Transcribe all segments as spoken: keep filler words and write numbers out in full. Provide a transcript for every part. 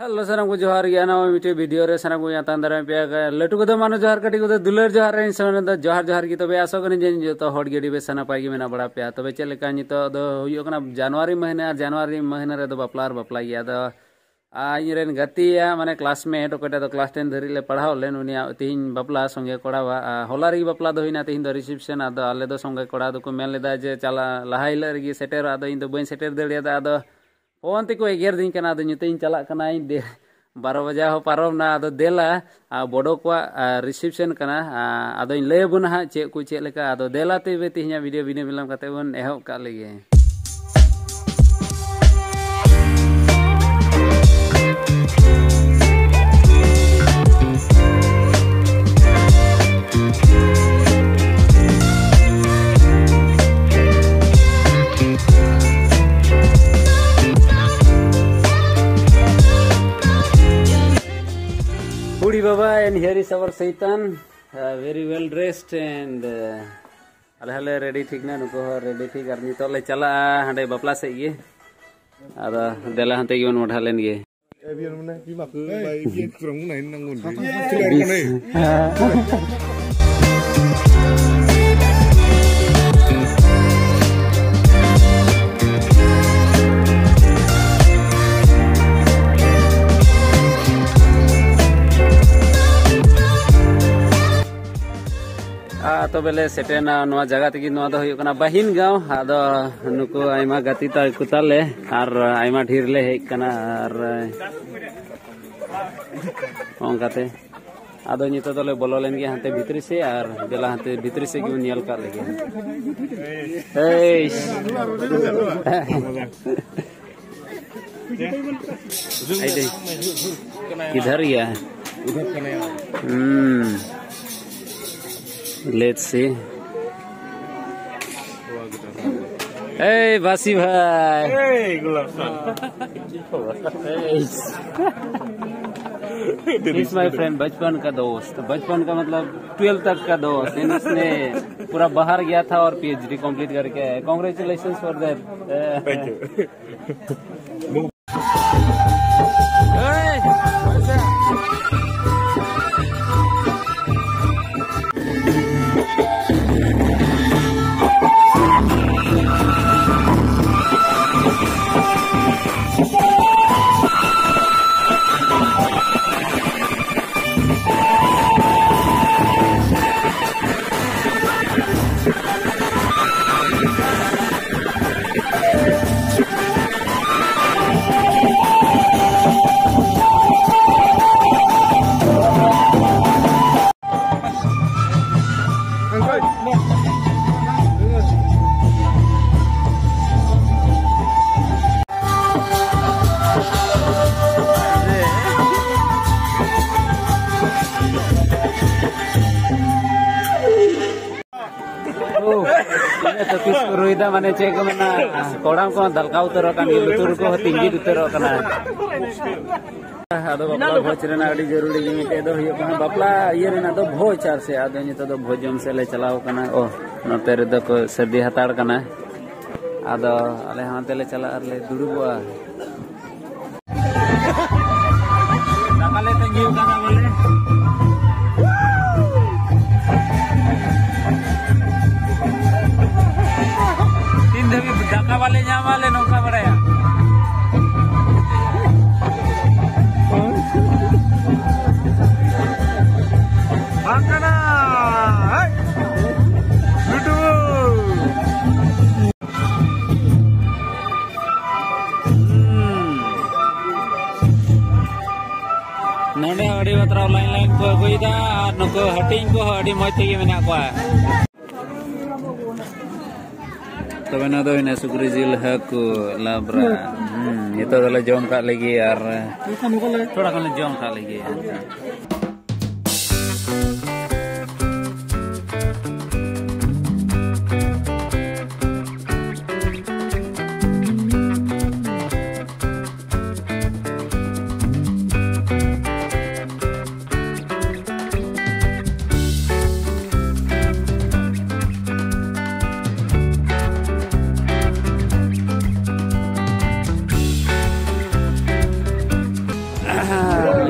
Hello, ᱥᱟᱱᱟᱢ ᱠᱚ ᱡᱚᱦᱟᱨ ᱜᱮ᱾ ᱱᱟᱣᱟ ᱢᱤᱫᱴᱮᱡ ᱵᱷᱤᱰᱤᱭᱳ ᱨᱮ ᱥᱟᱱᱟᱢ ᱠᱚ ᱟᱛᱟᱝ ᱫᱟᱨᱟᱢ ᱯᱮᱭᱟ᱾ ᱞᱟᱹᱴᱩ ᱠᱚᱫᱚ ᱢᱟᱱᱚ ᱡᱚᱦᱟᱨ, ᱠᱟᱹᱴᱤᱡ ᱠᱚᱫᱚ ᱫᱩᱞᱟᱹᱲ ᱡᱚᱦᱟᱨ᱾ ᱤᱧ ᱥᱮᱱ ᱫᱚ ᱡᱚᱦᱟᱨ ᱡᱚᱦᱟᱨ ᱜᱮ᱾ ᱛᱚᱵᱮ ᱟᱥᱚᱜ ᱠᱟᱹᱱᱟᱹᱧ ᱡᱮ ᱡᱚᱛᱚ ᱦᱚᱲ ᱜᱮ ᱟᱹᱰᱤ ᱵᱮᱥ ᱱᱟᱯᱟᱭ ᱜᱮ ᱢᱮᱱᱟᱜ ᱵᱟᱲᱟ ᱯᱮᱭᱟ᱾ ᱛᱚᱵᱮ ᱪᱮᱫ ᱞᱮᱠᱟ ᱱᱤᱛᱚᱜ ᱫᱚ ᱦᱩᱭᱩᱜ ᱠᱟᱱᱟ ᱡᱟᱱᱩᱣᱟᱨᱤ ᱢᱟᱹᱦᱱᱟᱹ, ᱟᱨ ᱡᱟᱱᱩᱣᱟᱨᱤ ᱢᱟᱹᱦᱱᱟᱹ ᱨᱮᱫᱚ ᱵᱟᱯᱞᱟ ᱟᱨ ᱵᱟᱯᱞᱟ ᱜᱮᱭᱟ᱾ ᱟᱫᱚ ᱟᱨ ᱤᱧ ᱨᱮᱱ ᱜᱟᱛᱮᱭᱟᱜ ᱢᱟᱱᱮ ᱠᱞᱟᱥᱢᱮᱴ, ᱚᱠᱚᱭᱴᱟᱜ ᱫᱚ ᱠᱞᱟᱥ ᱴᱮᱱ ᱫᱷᱟᱹᱨᱤᱡ ᱞᱮ ᱯᱟᱲᱦᱟᱣ ᱞᱮᱱ, ᱩᱱᱤᱭᱟᱜ ᱛᱮᱦᱮᱧ ᱵᱟᱯᱞᱟ ᱥᱚᱸᱜᱮ ᱠᱚᱲᱟᱣᱟᱜ᱾ ᱟᱨ ᱦᱚᱞᱟ ᱨᱮᱜᱮ ᱵᱟᱯᱞᱟ ᱫᱚ ᱦᱩᱭᱱᱟ, ᱛᱮᱦᱮᱧ ᱫᱚ ᱨᱤᱥᱮᱯᱥᱚᱱ᱾ ᱟᱫᱚ ᱟᱞᱮ ᱫᱚ ᱥᱚᱸᱜᱮ ᱠᱚᱲᱟ ᱫᱚᱠᱚ ᱢᱮᱱ ᱞᱮᱫᱟ ᱡᱮ ᱪᱟᱞᱟᱜ ᱞᱟᱦᱟ ᱦᱤᱞᱳᱜ ᱨᱮᱜᱮ ᱥᱮᱴᱮᱨᱚᱜ, ᱟᱫᱚ ᱤᱧ ᱫᱚ ᱵᱟᱹᱧ ᱥᱮᱴᱮᱨ ᱫᱟᱲᱮᱭᱟᱫᱟ᱾ ᱟᱫᱚ ᱯᱷᱳᱱ ᱛᱮᱠᱚ ᱮᱜᱮᱨ ᱫᱤᱧ ᱠᱟᱱᱟ᱾ ᱟᱫᱚ ᱱᱤᱛᱚᱜ ᱤᱧ ᱪᱟᱞᱟᱜ ᱠᱟᱱᱟ, ᱤᱧ ᱫᱮ ᱵᱟᱨᱚ ᱵᱟᱡᱟ ᱦᱚᱸ ᱯᱟᱨᱚᱢ ᱱᱟ᱾ ᱟᱫᱚ ᱫᱮᱞᱟ, ᱟᱨ ᱵᱚᱰᱚ ᱠᱚᱣᱟᱜ ᱨᱤᱥᱮᱯᱥᱚᱱ ᱠᱟᱱᱟ᱾ ᱟᱨ ᱟᱫᱚᱧ ᱞᱟᱹᱭ ᱟᱵᱚᱱᱟ ᱦᱟᱸᱜ ᱪᱮᱫ ᱠᱚ ᱪᱮᱫ ᱞᱮᱠᱟ᱾ ᱟᱫᱚ ᱫᱮᱞᱟ ᱛᱚᱵᱮ ᱛᱮᱦᱮᱧᱟᱜ ᱵᱷᱤᱰᱤᱭᱳ ᱵᱤᱱᱟᱹ ᱵᱤᱞᱚᱢ ᱠᱟᱛᱮ ᱵᱚᱱ ᱮᱦᱚᱵ ᱠᱟᱜ ᱞᱮᱜᱮ᱾ Budi Baba, and here is our Seitan, uh, very well dressed and, uh, ᱟᱞᱮ ᱦᱚᱸᱞᱮ ᱨᱮᱰᱤ ᱴᱷᱤᱠ ᱱᱟ, ᱱᱩᱠᱩ ᱦᱚᱸ ᱨᱮᱰᱤ ᱴᱷᱤᱠ, ᱟᱨ ᱱᱤᱛᱚᱜ ᱞᱮ ᱪᱟᱞᱟᱜᱼᱟ ᱦᱟᱸᱰᱮ ᱵᱟᱯᱞᱟ ᱥᱮᱫ ᱜᱮ᱾ ᱟᱫᱚ ᱫᱮᱞᱟ ᱦᱟᱱᱛᱮ ᱜᱮᱵᱚᱱ ᱢᱚᱰᱷᱟ ᱞᱮᱱ ᱜᱮ᱾ ᱟᱨ ᱛᱚᱵᱮ ᱞᱮ ᱥᱮᱴᱮᱨᱱᱟ ᱱᱚᱣᱟ ᱡᱟᱭᱜᱟ ᱛᱮᱜᱮ᱾ ᱱᱚᱣᱟ ᱫᱚ ᱦᱩᱭᱩᱜ ᱠᱟᱱᱟ ᱵᱟᱦᱤᱱ ᱜᱟᱶ᱾ ᱟᱫᱚ ᱱᱩᱠᱩ ᱟᱭᱢᱟ ᱜᱟᱛᱮ ᱛᱟᱠᱚ ᱛᱟᱞᱮ ᱟᱨ ᱟᱭᱢᱟ ᱰᱷᱮᱨ ᱞᱮ ᱦᱮᱡ ᱠᱟᱱᱟ᱾ ᱟᱨ ᱚᱱᱠᱟᱛᱮ ᱟᱫᱚ ᱱᱤᱛᱚᱜ ᱫᱚᱞᱮ ᱵᱚᱞᱚ ᱞᱮᱱ ᱜᱮ ᱦᱟᱱᱛᱮ ᱵᱷᱤᱛᱨᱤ ᱥᱮᱫ, ᱟᱨ ᱫᱮᱞᱟ ᱦᱟᱱᱛᱮ ᱵᱷᱤᱛᱨᱤ ᱥᱮᱫ ᱜᱮᱵᱚᱱ ᱧᱮᱞ ᱠᱟᱜ ᱞᱮᱜᱮ᱾ ᱮᱭ, ᱟᱭ ᱫᱮ, ᱠᱤᱫᱷᱟᱨ ᱜᱮᱭᱟ? ᱦᱩᱸ, let's see. Hey, बासी भाई। Hey, gulab Khan. Hey। He's my friend, बचपन का दोस्त। बचपन का मतलब ट्वेल्थ तक का दोस्त। इसने पूरा बाहर गया था और पीएचडी कंप्लीट करके आया। Congratulations for that। Thank you। ᱢᱟᱱᱮ ᱪᱮᱫ ᱠᱚ ᱢᱮᱱᱟ, ᱠᱚᱲᱟᱢ ᱠᱚ ᱫᱟᱞᱠᱟᱣ ᱩᱛᱟᱹᱨᱚᱜ ᱠᱟᱱ ᱜᱮᱭᱟ, ᱞᱩᱛᱩᱨ ᱠᱚᱦᱚᱸ ᱛᱤᱸᱡᱤᱫ ᱩᱛᱟᱹᱨᱚᱜ ᱠᱟᱱᱟ᱾ ᱟᱫᱚ ᱵᱟᱯᱞᱟ ᱵᱷᱚᱡᱽ ᱨᱮᱱᱟᱜ ᱟᱹᱰᱤ ᱡᱚᱨᱩᱨᱤ ᱜᱮ ᱢᱤᱫᱴᱮᱡ ᱫᱚ ᱦᱩᱭᱩᱜ ᱠᱟᱱᱟ, ᱵᱟᱯᱞᱟ ᱤᱭᱟᱹ ᱨᱮᱱᱟᱜ ᱫᱚ ᱵᱷᱚᱡᱽ, ᱟᱨ ᱥᱮ ᱟᱫᱚ ᱱᱤᱛᱚᱜ ᱫᱚ ᱵᱷᱚᱡᱽ ᱡᱚᱢ ᱥᱮᱫ ᱞᱮ ᱪᱟᱞᱟᱣ ᱠᱟᱱᱟ᱾ ᱚ, ᱱᱚᱛᱮ ᱨᱮᱫᱚ ᱠᱚ ᱥᱟᱹᱨᱫᱤ ᱦᱟᱛᱟᱲ ᱠᱟᱱᱟ᱾ ᱟᱫᱚ ᱟᱞᱮ ᱦᱚᱸ ᱚᱱᱛᱮ ᱞᱮ ᱪᱟᱞᱟᱜᱼᱟ ᱟᱨ ᱞᱮ ᱫᱩᱲᱩᱵᱚᱜᱼᱟ᱾ ᱫᱟᱠᱟ ᱞᱮ ᱛᱟᱺᱜᱤ ᱟᱠᱟᱫᱟ ᱵᱚᱞᱮ᱾ ᱛᱤᱱ ᱫᱷᱟᱹᱵᱤᱡ ᱫᱟᱠᱟ ᱵᱟᱞᱮ ᱧᱟᱢᱟ, ᱞᱮ ᱱᱚᱝᱠᱟ ᱵᱟᱲᱟᱭᱟ᱾ ᱵᱟᱝ ᱠᱟᱱᱟ᱾ ᱦᱮᱭ! ᱞᱩᱰᱩ! ᱦᱩᱸ᱾ ᱱᱚᱰᱮ ᱦᱚᱸ ᱟᱹᱰᱤ ᱵᱟᱛᱨᱟᱣ ᱞᱟᱭᱤᱱ ᱞᱟᱭᱤᱱ ᱠᱚ ᱟᱹᱜᱩᱭᱮᱫᱟ, ᱟᱨ ᱱᱩᱠᱩ ᱦᱟᱹᱴᱤᱧ ᱠᱚᱦᱚᱸ ᱟᱹᱰᱤ ᱢᱚᱡᱽ ᱛᱮᱜᱮ ᱢᱮᱱᱟᱜ ᱠᱚᱣᱟ᱾ ᱛᱚᱵᱮ ᱱᱚᱣᱟ ᱫᱚ ᱦᱩᱭᱱᱟ ᱥᱩᱠᱨᱤ ᱡᱤᱞ, ᱦᱟᱹᱠᱩ, ᱞᱟᱵᱽᱨᱟ᱾ ᱦᱩᱸ, ᱱᱤᱛᱚᱜ ᱫᱚᱞᱮ ᱡᱚᱢ ᱠᱟᱜ ᱞᱮᱜᱮ ᱟᱨ ᱛᱷᱚᱲᱟ ᱜᱟᱱ ᱞᱮ ᱡᱚᱢ ᱠᱟᱜ ᱞᱮᱜᱮ᱾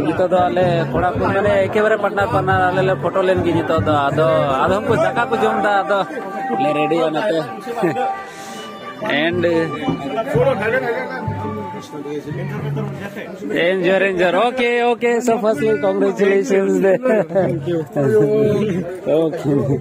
ᱱᱤᱛᱚᱜ ᱫᱚ ᱟᱞᱮ ᱠᱚᱲᱟ ᱠᱚ ᱢᱟᱱᱮ ᱮᱠᱮᱵᱟᱨᱮ ᱯᱟᱴᱱᱟᱨ ᱯᱟᱴᱱᱟᱨ ᱟᱞᱮ ᱞᱮ ᱯᱷᱳᱴᱳ ᱞᱮᱱ ᱜᱮ ᱱᱤᱛᱚᱜ ᱫᱚ᱾ ᱟᱫᱚ ᱟᱫᱚᱢ ᱠᱚ ᱫᱟᱠᱟ ᱠᱚ ᱡᱚᱢ ᱮᱫᱟ, ᱟᱫᱚ ᱞᱮ ᱨᱮᱰᱤᱭᱟ ᱱᱟᱛᱮ᱾ And enjoy, enjoy. Okay, okay. So firstly, congratulations. Thank you. Okay.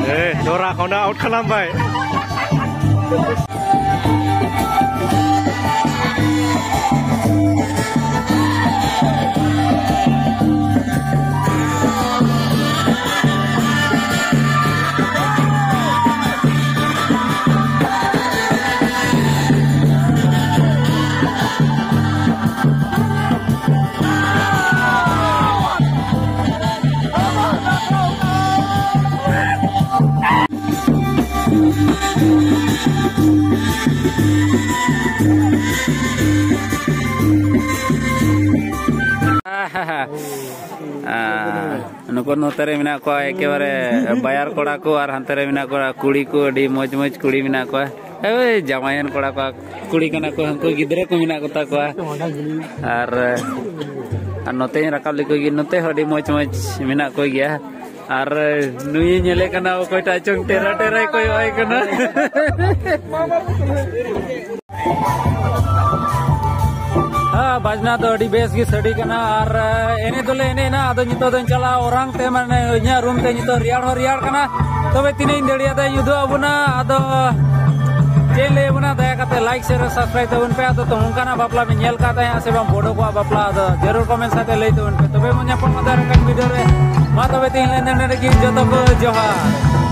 Eh, Dora kau nak out kalam bai. ᱟᱨ ᱱᱩᱠᱩ ᱱᱚᱛᱮ ᱨᱮ ᱢᱮᱱᱟᱜ ᱠᱚᱣᱟ ᱮᱠᱮᱵᱟᱨᱮ ᱵᱟᱭᱟᱨ ᱠᱚᱲᱟ ᱠᱚ, ᱟᱨ ᱦᱟᱱᱛᱮ ᱨᱮ ᱢᱮᱱᱟᱜ ᱠᱚᱣᱟ ᱠᱩᱲᱤ ᱠᱚ, ᱟᱹᱰᱤ ᱢᱚᱡᱽ ᱢᱚᱡᱽ ᱠᱩᱲᱤ ᱢᱮᱱᱟᱜ ᱠᱚᱣᱟ᱾ ᱳᱭ ᱡᱟᱶᱟᱭᱟᱱ ᱠᱚᱲᱟ ᱠᱚ, ᱠᱩᱲᱤ ᱠᱟᱱᱟ ᱠᱚ, ᱩᱱᱠᱩ ᱜᱤᱫᱽᱨᱟᱹ ᱠᱚ ᱢᱮᱱᱟᱜ ᱠᱚᱛᱟ ᱠᱚᱣᱟ᱾ ᱟᱨ, ᱟᱨ ᱱᱚᱛᱮᱧ ᱨᱟᱠᱟᱵ ᱞᱮᱠᱚ ᱜᱮ, ᱱᱚᱛᱮ ᱦᱚᱸ ᱟᱹᱰᱤ ᱢᱚᱡᱽ ᱢᱚᱡᱽ ᱢᱮᱱᱟᱜ ᱠᱚ ᱜᱮᱭᱟ᱾ ᱟᱨ ᱱᱩᱭᱮ ᱧᱮᱞᱮ ᱠᱟᱱᱟ, ᱚᱠᱚᱭᱴᱟᱜ ᱪᱚᱝ ᱴᱮᱨᱟ ᱴᱮᱨᱟᱭ ᱠᱚᱭᱚᱜ ᱟᱭ ᱠᱟᱱᱟ᱾ ᱦᱮᱸ, ᱵᱟᱡᱽᱱᱟ ᱫᱚ ᱟᱹᱰᱤ ᱵᱮᱥ ᱜᱮ ᱥᱟᱰᱮ ᱠᱟᱱᱟ᱾ ᱟᱨ ᱮᱱᱮᱡ ᱫᱚᱞᱮ ᱮᱱᱮᱡ ᱮᱱᱟ᱾ ᱟᱫᱚ ᱱᱤᱛᱚᱜ ᱫᱚᱧ ᱪᱟᱞᱟᱜᱼᱟ ᱚᱲᱟᱜ ᱛᱮ, ᱢᱟᱱᱮ ᱤᱧᱟᱹᱜ ᱨᱩᱢ ᱛᱮ᱾ ᱱᱤᱛᱚᱜ ᱨᱮᱭᱟᱲ ᱦᱚᱸ ᱨᱮᱭᱟᱲ ᱠᱟᱱᱟ, ᱛᱚᱵᱮ ᱛᱤᱱᱟᱹᱜ ᱤᱧ ᱫᱟᱲᱮᱭᱟᱫᱟ ᱤᱧ ᱩᱫᱩᱜ ᱟᱵᱚᱱᱟ᱾ ᱟᱫᱚ ᱪᱮᱫ ᱤᱧ ᱞᱟᱹᱭ ᱟᱵᱚᱱᱟ, ᱫᱟᱭᱟ ᱠᱟᱛᱮ like, share, subscribe ᱛᱟᱵᱚᱱ ᱯᱮ᱾ ᱟᱫᱚ ᱛᱚ ᱚᱱᱠᱟᱱᱟᱜ ᱵᱟᱯᱞᱟ ᱵᱮᱱ ᱧᱮᱞ ᱠᱟᱜ ᱛᱟᱦᱮᱸᱜᱼᱟ ᱥᱮ ᱵᱟᱝ, ᱵᱚᱰᱚ ᱠᱚᱣᱟᱜ ᱵᱟᱯᱞᱟ, ᱟᱫᱚ ᱡᱟᱹᱨᱩᱲ comment ᱥᱟᱛᱮ ᱞᱟᱹᱭ ᱛᱟᱵᱚᱱ ᱯᱮ᱾ ᱛᱚᱵᱮ ᱵᱚᱱ ᱧᱟᱯᱟᱢᱟ ᱟᱨ ᱢᱤᱫᱴᱟᱝ video ᱨᱮ᱾ ᱢᱟ ᱛᱚᱵᱮ ᱛᱮᱦᱮᱧ ᱞᱮ ᱱᱚᱰᱮ ᱜᱮ, ᱡᱚᱛᱚ ᱠᱚ ᱡᱚᱦᱟᱨ᱾